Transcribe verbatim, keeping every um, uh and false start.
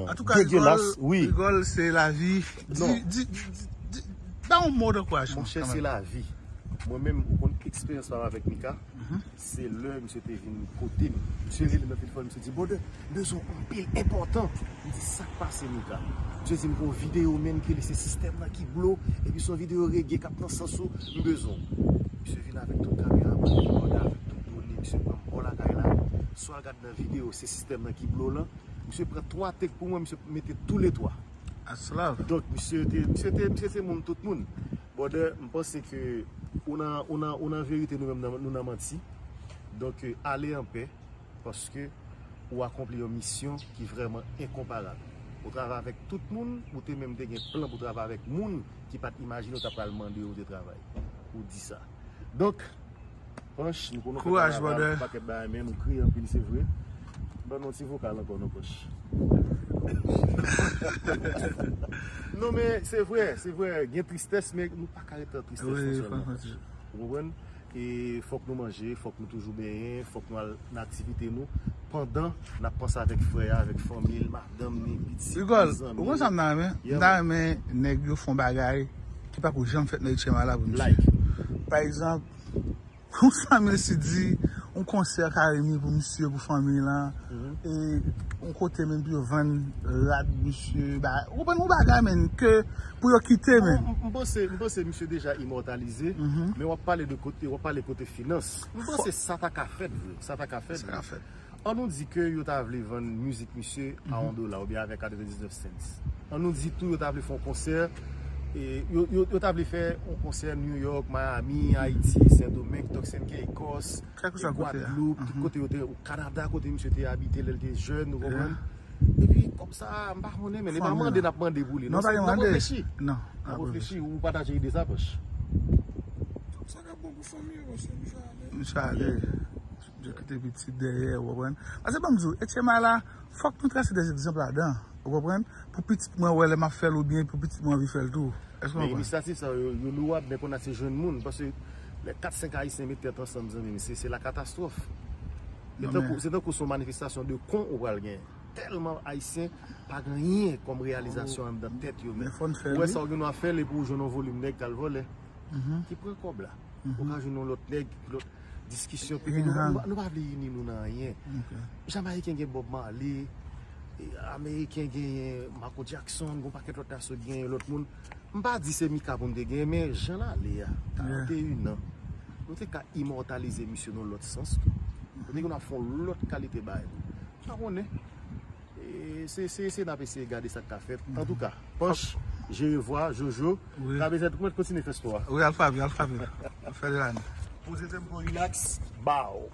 An tou ka, Rigòl, wi. Rigòl, se lavi. Di, di, di, di, ba yon mo d'ankourajman. Monchè, se lavi. Mwen menm, ou konn eksperyans pa m avèk Mika. Se lè misye te vin kote m. Misye rele m nan telefòn, misye di, "Brother, m bezwen w anpil, enpòtan." M di, "Sa k pase, Mika?" Misye di m, "Gon videyo, menn, ke li se sistèm nan ki blo, epi se yon videyo reggae k ap nan sans ou, m bezwen w." Misye vin avèk tout kameraman li, brother, avèk tout done, misye pran m bò lakay la. Si w al gad nan videyo, se sistèm nan ki blo lan. Misye pran twa take pou mwen, misye mete toulètwa. Aslav. Donk, misye te, misye te, misye se moun tout moun. Brother, m panse ke ou nan, ou nan, ou nan verite, nou menm nan, nou nan manti. Donk, ale an pè, paske ou akonpli yon misyon ki vrèman enkonparab. Ou travay avèk tout moun, ou te menm te gen plan pou travay avèk moun ki pa t imajine ou ta pral mande yo te travay. Ou di sa. Donk, Panch, nou konnen w fè kanaval, yon pakèt bagay, men nou kriye anpil, se vre. Ban nou yon ti vokal ankò, non, Panch. Non, men se vre, se vre, gen tristès, men nou pa ka rete nan tristès nan sèlman, Panch. Ou konprann? E fòk nou manje, fòk nou toujou benyen, fòk nou al nan aktivite nou, pandan n ap panse avèk frè a, avèk fanmi l, madanm ni, pitit, zanmi. Rigòl, ou konn sa m ta renmen? M ta renmen nèg yo fè yon bagay ki pako janm fèt nan etye m a la pou misye. Pa egzanp, yon Sammy City, yon konsè Carimi pou misye, pou fanmi lan, e yon kote menm pou yo vann rad misye, ba, ou konprann, yon bagay, menn, ke pou yo kite, menn. M, m panse, m panse misye deja imòtalize, men w ap pale de kote, w ap pale kote finans. M panse sa ta ka fèt vre, sa ta ka fèt vre. An nou di ke yo ta vle vann mizik misye a yon dola oubyen avèk katrevendiznèf cents. An nou di tou yo ta vle fè yon konsè, e, yo, yo, yo ta vle fè yon konsè New York, Miami, Ayiti, Sendomeng, Turks and Caicos, Gwadloup, tout kote yo te, Kanada, kote misye te abite lè l te jèn, ou konprann? Epi, kòb sa, m pa konnen, men e pa mande n ap mande pou li, non, se n ap reflechi. N ap reflechi, ou pataje ide sa, Panch? Sa k ap bon pou fanmi yo, paske misye ale. Misye ale. Yo kite pitit dèyè, ou konprann? Paske ban m di w, etye m a la, fòk nou trase de egzanp ladan, ou konprann? Pou pitit mwen wè lè m ap fè l oubyen pou pitit mwen anvi fè l tou. Èske w konprann? Men inisyativ sa yo, yo lwab, men kounye a se jwenn moun, paske lè kat senk Ayisyen met tèt ansanm, zanmi m, se, se la katastwòf. Se tankou, se tankou se yon manifestasyon de kon ou pral genyen. Tèlman Ayisyen pa gen anyen kòm reyalizasyon anndan tèt yo menm. Ou wè sa w gen dwa fè l epi w jwenn yon volim nèg k al vòlè. Ki pran kòb la. Ou ka jwenn yon lòt nèg, lòt diskisyon, epi nou, nou, nou pa vle ini nou nan anyen. Jamayiken gen Bob Marley, e, Ameriken genyen Michael Jackson, gon pakèt lòt nasyon genyen lòt moun. M pa di se Mika pou m te genyen, men jan l ale a, karannteyen an, nou te ka imòtalize misye nan lòt sans tou. Nou te gen dwa fè yon lòt kalite bagay. M pa konnen. E se, se, se n ap eseye gade sa k ka fèt. Antouka, Panch, Jerevwa, Jojo, Kabezèt, kontinye fè spò a. Wi, alfabe, alfabe. Fè de lane. Poze tempo, relax, bow.